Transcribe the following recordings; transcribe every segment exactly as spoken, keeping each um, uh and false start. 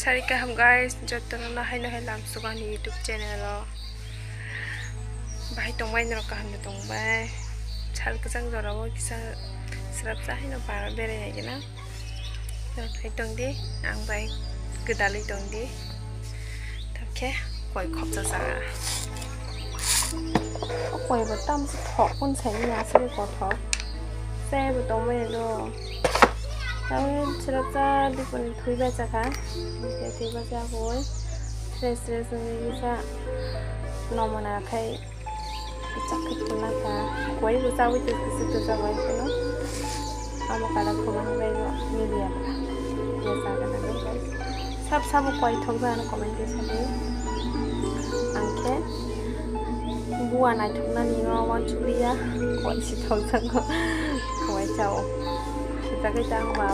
Tari kaham guys, jotono no haino hai lamsugo ani YouTube channel o. Bahai tongbai norok kaham no tongbai. Sal kwchang jora o kisa srapsa haino bara berai nai gina. Norok hai tongdi, ang bai gwdalwi tongdi. Tokhe koi khopsa jaga. O koi bo tamsa thok kun sai ni aswk kothok. Sai bo tongbai do. Tamo srapsa dipon thwi bai chakha. Tei thwi bai chakha oi. Fresh fresh wngwi kisa nomona khai. Chakhe khulna kha. Koi bo chawi twi kisa twi chawi kheno. Amo kada khulna bai bo media ba. Ye jaga na bai guys. Sab sabo koi thok ba ano comment khe sadi. Ang khe bua naithok nani no wansukliya. Koi si thok jago. Koi chao. Kita kita ang ba.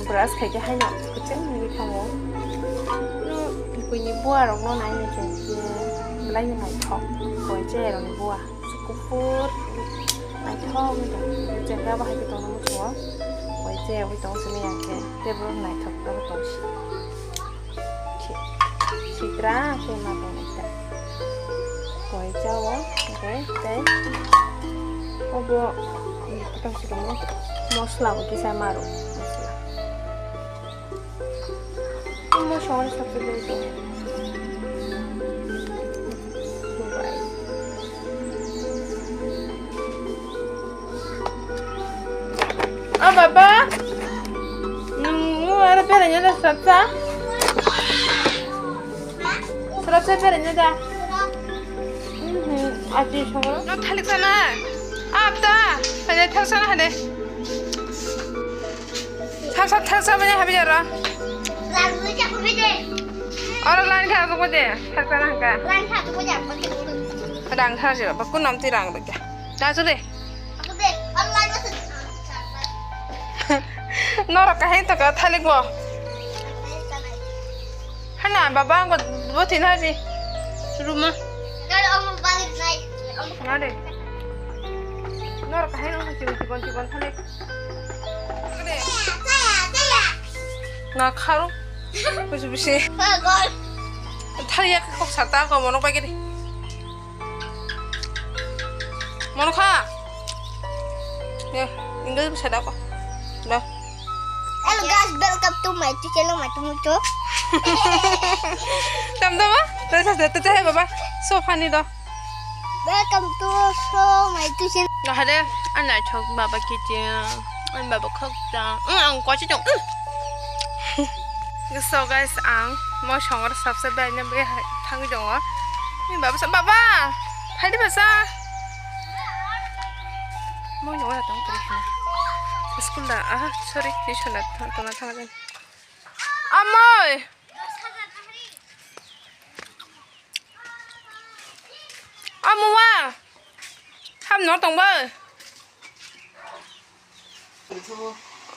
Brush khai khe haino kwchwng wngwi thango. No, buini bua rok no nai nai khe belai no naithok. Koi chaya rok ni bua. Kuphur naithok wngwi tong. Jengga bahai khe tongna muchungo. Koi chaya wngwi tong sini yang khe. Tei borok naithok tabuk tong si. Sitra khe ma tong nai ta. Koi chao, hwnkhe tei obo, tang si tongo, mosla bo kisa maru, mosla. Mosla wngkha sabse beri tongo. Dubai. O baba, nwng aro beraina da srapsa? Srapsa beraina da? Mhm, achi songro. No thalik sana. Apta, hade thak sana hade. Thak sa, thak sa manya habi jara. Aro line kha ko de, thak sana ka. Line kha ko de, apa ke? Rang thak jara, bakun nam ti rang bekya. Ta chule. Norok kahai to ka thalik bo. Hana baba ang bo thin haji. Ruma. Nade. Norok kahai no chibon chibon chibon thalik. Na kharo. Busi busi. Thalik kok sata ko monok pai kiri. Mono kha. Ya, English bisa dah kok. Dah. Hello guys, welcome to my channel, my channel. Tam tam ah? Terus ada tu cahaya baba. So funny doh. Welcome to show my channel. Nah, ada anak cok baba kecil. An baba khok dang. Ang kau cok. So guys, ang mo songor sabsa bai na bai thangwi tongo. Ni baba sa, baba, phaidi basa. Mo ni ora tong kri. School da, ah, sorry, tuition da tong tong thang. Amoi. Amua. Ham no tong bai.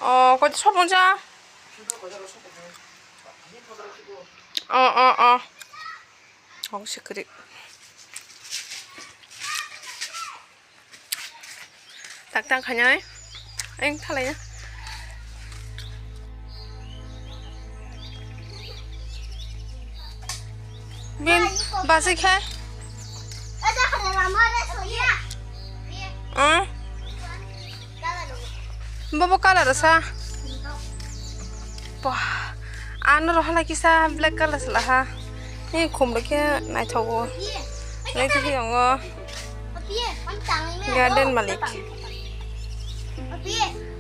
O, koi sop wngsa? O, o, o. Hong sikri. Tak tak khanai. Eng thalai. Bin basi khai. Ah. Bobo color sa. Wah, ano rohana kisa black color sala ha. Ni khum rokhe naithogo. Naithogo. Garden malik.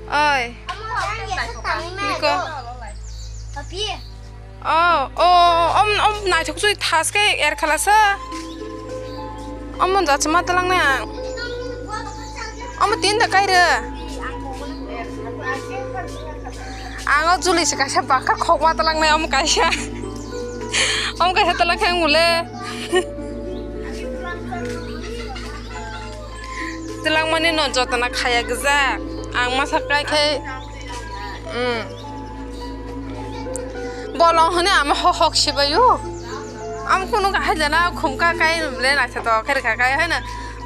Oi. Niko. Oh, oh, oh, om, om, naithok sui thas khe er khala sa. Om, mon jat ma talang na. Om, tin da kai re. Ang o juli se kaisa bakha khok ma talang na, om kaisa. Om kaisa talang khe ang mule. Twlangmani no jotona khaya gwja. Ang masa kai khai, mm. Bolong hwnwi ama ho-, hok sibaio. Am kunu kahai jana khumka kai le naithotok khe rwkha kai haino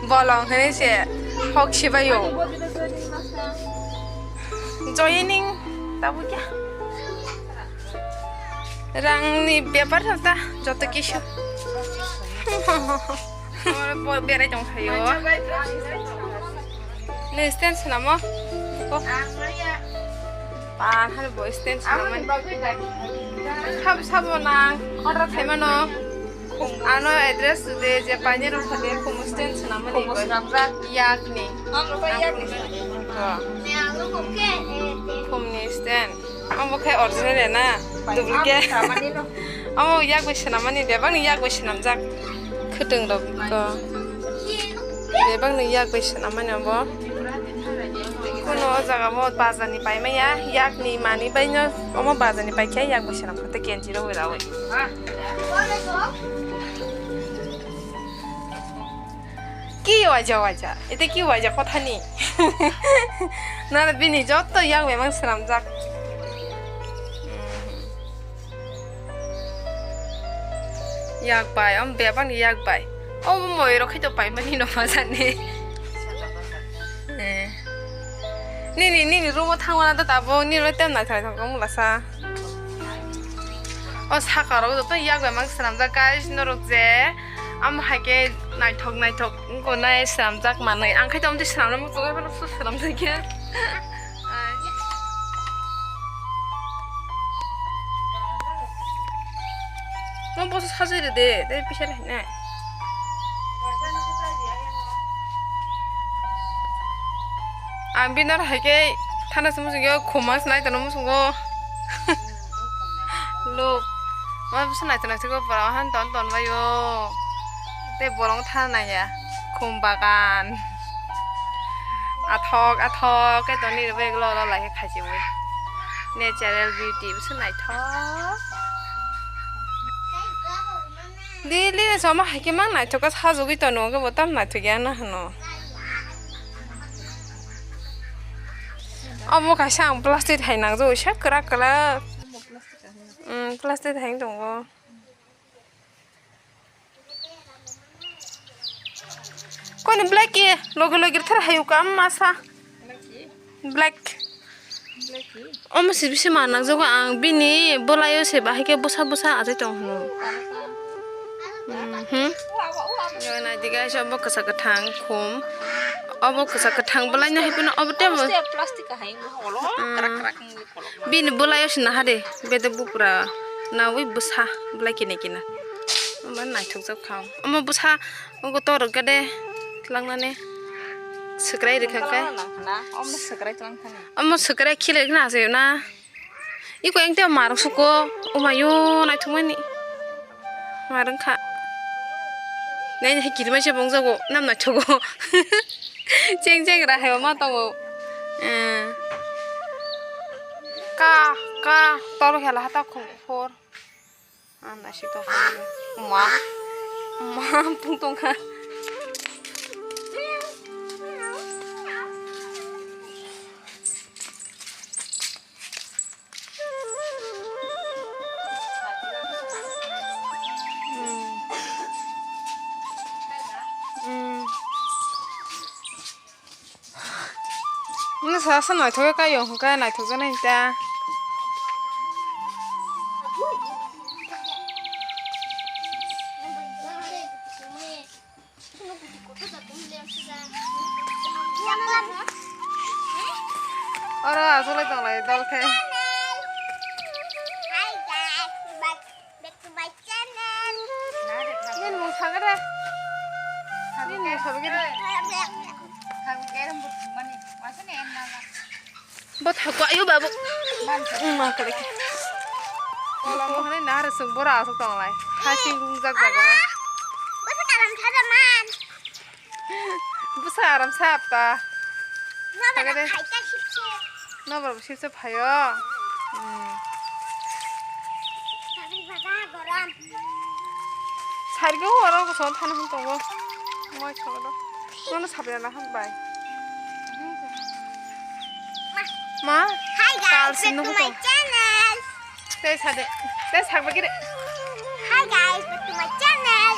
bolong hwnwi se hok sibaio. Joining tabukya. Rangni bepar sa ta, joto kisu. Bo berai tong phaio. Ni stand swnamo? Bo. Pan hal bo stand swnamani. Sabo, sabo nang order khaimano. Ano address de je paine rok thale khum stand swnamani. Khum swnamjak. Yakni. Ang rok yakni. Khumni stand. Amo khe original ya na? Duplicate. Amo yak bai swnamani, bebak ni yak bai swnamjak. Khwtwng rok ko. Bebak ni yak bai swnamani abo. Kuno o jaga o bazar ni paimaya, yak ni mani bai no, omo bazar ni paikhe yak bai swnam kha tei kenchi rok bai rawi. Ki waja waja, ete ki waja kothani. Nana bini joto yak bemang swnamjak. Yak bai, om bebang ni yak bai. O moi rok khaito pai mani no ma jani. Eh. Nini, nini room o thangmana da tabuk, nini roi tem naithok naithok wng lasa. O saka rok joto yak bai mang swnamjak guys, norok je amo hai khe naithok naithok wngkha nai swnamjak manwi. Ang khe tamo twi swnamna muchungwi phano su swnamjak ya. Ai. Mo boso sajai rw de, tei pisa rw hinai. Ang bini oro hai khe thana se muchungyo, khum ma se nai tono muchungo. Look, ma bwsa nai tono sego, borok han ton ton baio. Tei borok thana naiya, khum bagan. Athok, athok khe tongni rw bag lo, lo lai khe khaichiui. Natural beauty bwsa naithok. Daily ni sama hai khe mang naithok khe sajagwi tono, hwnkhe bo tam naithok ya na hwno. Omo kaisa ang plastic hai nangjagwi sa kwrak kwrak. Umm, plastic hai wng tongo. Koni black ke logi logi thar hayu ka masa. Black. Omo se bisi manang jogo ang bini bolayo se bahai ke busa busa ajai tong hino. Mhm. Yo nai diga se obo kasa kathang khum. Obo kasa kathang bolai no hai pino obo tebo. Plastic kahai holo krak krak. Bini bwlaio se naha de, bedek bupra nawi bwsa bwlai kina kina. Omo naithokjak kha. Omo bwsa ogo torok gede tlangnani swkrai rwkha khe. Omo swkrai tlang thani. Omo swkrai khilai khna se na. Iko engte marok suko, omayo naithokmani. Marwng kha. Nai hai kirima se bongjago, nam naithogo. Cheng cheng ra hai ma tongo. Eh. Ka, ka, toro hela hata khum khor. Ang naisik tong kha. Ma, ma, pung tong kha. Nini sa sa naithok khe kaiyung hwnkhe naithok jaknai ta. Oro asolai tonglai dol khe. Nini mung saga de. Nini mung saga de. Bo thakwa ayo babu. Ma kale. Kolom hane nahar sung bora asuk tonglai. Hasing gungjak jaga. Bwsa kalam thada man. Bwsa aram sap ta. Nobor khaita sipse. Nobor sipse phaio. Hmm. Tabri baba gorom. Sargo oro ko son thana hon tongo. Moi cholo. Nono sabya na hon bai. Ma. Hi guys, welcome to my channel. Tei sade. Tei sak bagire. Hi guys, back to my channel.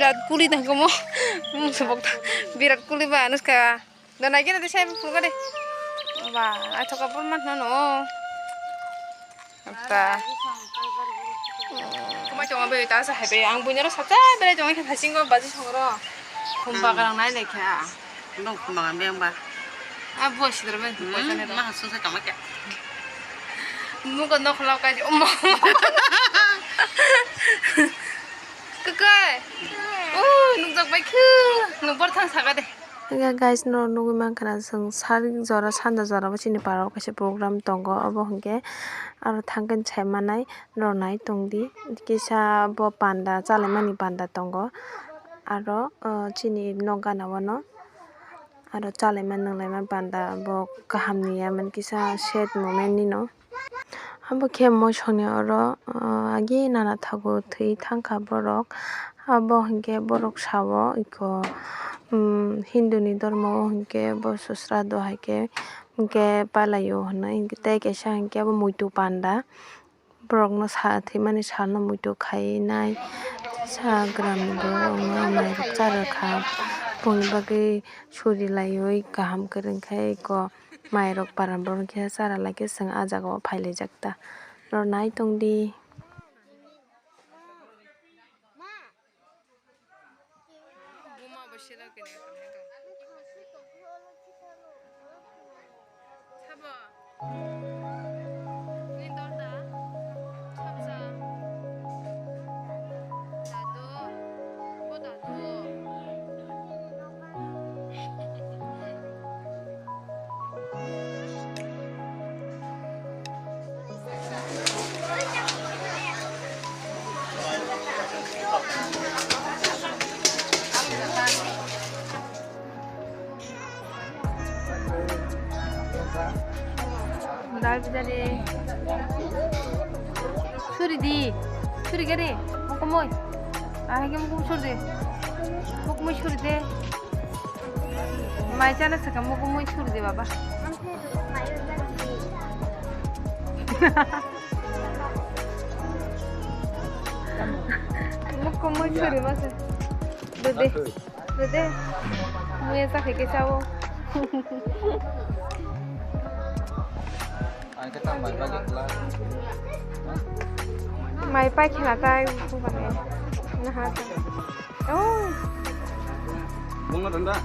Birat kuli tang komo. Mung sabok ta. Birat kuli ba anuska. Dona gina de sai phulga de. Ba, ai thoka pur man no no. Ta. Kumai tongo be ta sa hai be ang bunyaro sa ta be jong khe thasingo baji songro. Khum bagrang nai lekha. Nung khum bagrang beng ba. A bo sidra be. Hmm, ma sung sa tong kya. Mugo nok lok kai. Omo. Kakai. Oh, nukjak bai khu. Nukbar thang saka de. Hingke guys, no nugui mankha na chwng sari jora sanja jora bo chini parao kaisa program tongo, obo hingke aro thangkhe sai manai no nai tongdi, kisa bo panda chalaimani panda tongo, aro chini nok gana o no aro chalaima nunglaima panda bo kaham ni ya mani kisa sad moment ni no. Abo khe moisoni oro, ah, agi nana thago thwi thangkha borok. Abo hinkhe borok sao iko, um, Hindu ni dhormo o hinkhe bo sosra do hai khe hinkhe palaio hinwi hinkhe tei kaisa hinkhe abo muitu panda. Borok no sa thwimani sal no muitu khai nai. Sa gram ni borok rok no mai rok cha rwkha. Boni bagwi suri laiwi kaham kwrwng khe iko. Mairok paran borok khe chara lai khe chwng ah jaga o phai laijak ta. Norok nai tong di. Dal pijari. Suri di. Suri gari. Mukumui. Ahai ke mukumui suri di. Mukumui suri de. Mai chana saka mukumui suri de baba. Mukumui suri masa. Dede. Dede, muya sa khe kisa o. Ang khe tang bai bagwi kla. Mai pai khela tai bubani. Naha ta. Oh. Bunga danda.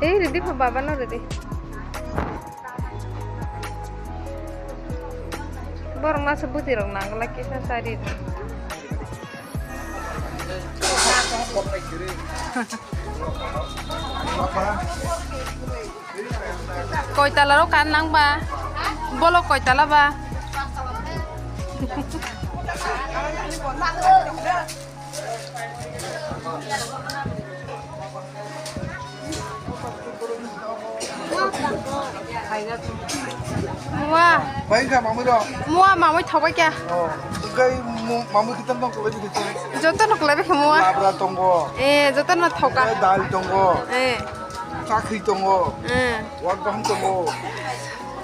Eh, ready pha baba no ready. Borok masa bwtwi rok nang glak kisa sari. Koi tala rok kan nang ba? Bolok koi tala ba? Mua. Bai kha mamui rok. Mua mamui thobai kya? Oh. Kai mu-, mamui kitan tong kolai bikhi. Joto no kolai bikhi mua. Labra tongo. Eh, joto no thoka. Kai dal tongo. Eh. Chakri tongo. Eh. Wak baham tongo.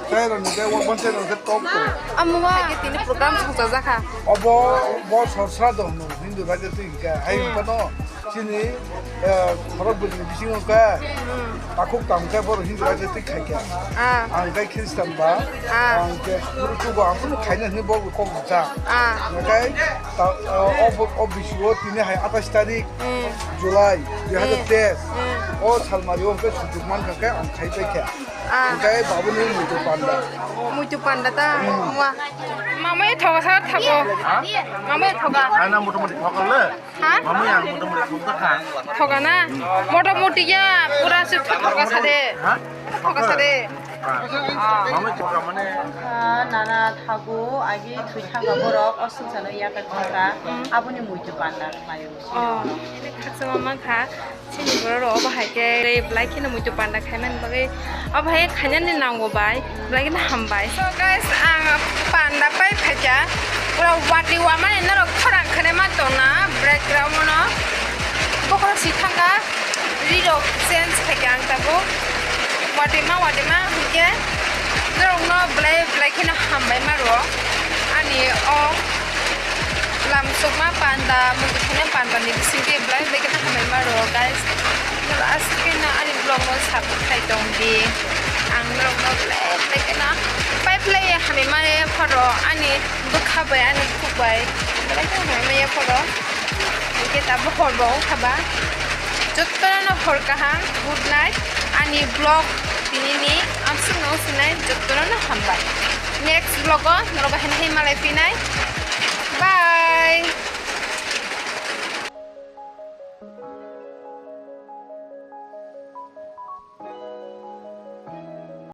Tei rok ni tei wak ban tei rok ni tei tok tongo. Amu wa. Tini program songcha jakha. Obo, bo sorsa dong no, Hindu raja twi ka. Hai hmm. Pano, chini, eh, khorok bwrwi ni bisingo ka. Hmm. Takhuk tam ka boro Hindu raja twi khai ka. Ah. Ang kai Christian ba. Ah. Ang ke guru tu ba, ang khaina ni bo kok ja. Ah. Ang kai ta, eh, obo, o bisingo tini hai atais tarik. Hmm. July, dui hazar teis. Hmm. O salmari o hwnkhe sujuk mankha khe ang khai paikha. Ah. Hwnkhe babuni muitu panda. Muitu panda ta? Hmm. Mua. Mamai thoga sa thabo. Ha? Mamai thoga. Ana motamoti thoga le. Ha? Mamai ang motamoti thoga kha. Thoga na? Hmm. Motamoti ya pura se thoga sa de. Ha? Thoga sa de. Ah. Mamai thoga mane. Wngkha nana thago agi thwi thangkha borok o swngcharno yakar thangkha. Hmm. Aboni muitu panda khlaio. Oh, ini khakchangma mankha. Chini borok rok obo hai khe tei belai kheno muitu panda khaimani bagwi obo hai khainani nango bai belai kheno hambai. So guys, ang panda pai phaikha pura wati wamani norok khorang khane ma tongna background no bokhorok si thangkha ri rok change khaikha ang tabuk wati ma wati ma hinkhe norok no belai belai kheno hambai ma rwo ani o. Lam sukma panda, mudu kheno panda ni bising ke belai belai kheno hamai ma rwo, guys. Norok aswk khe no ani vlog no support khai tong di. Ang norok no belai belai kheno pai phlai hamai ma ya phoro, ani bwkha bai, ani kuk bai belai kheno hamai ma ya phoro. Hingke tabuk hor bo wngkha ba. Jottono no hor kaham, good night. Ani vlog tini ni amsuk no sinai jottono no hambai. Next vlog o norok hai hai malai phinai. Bye.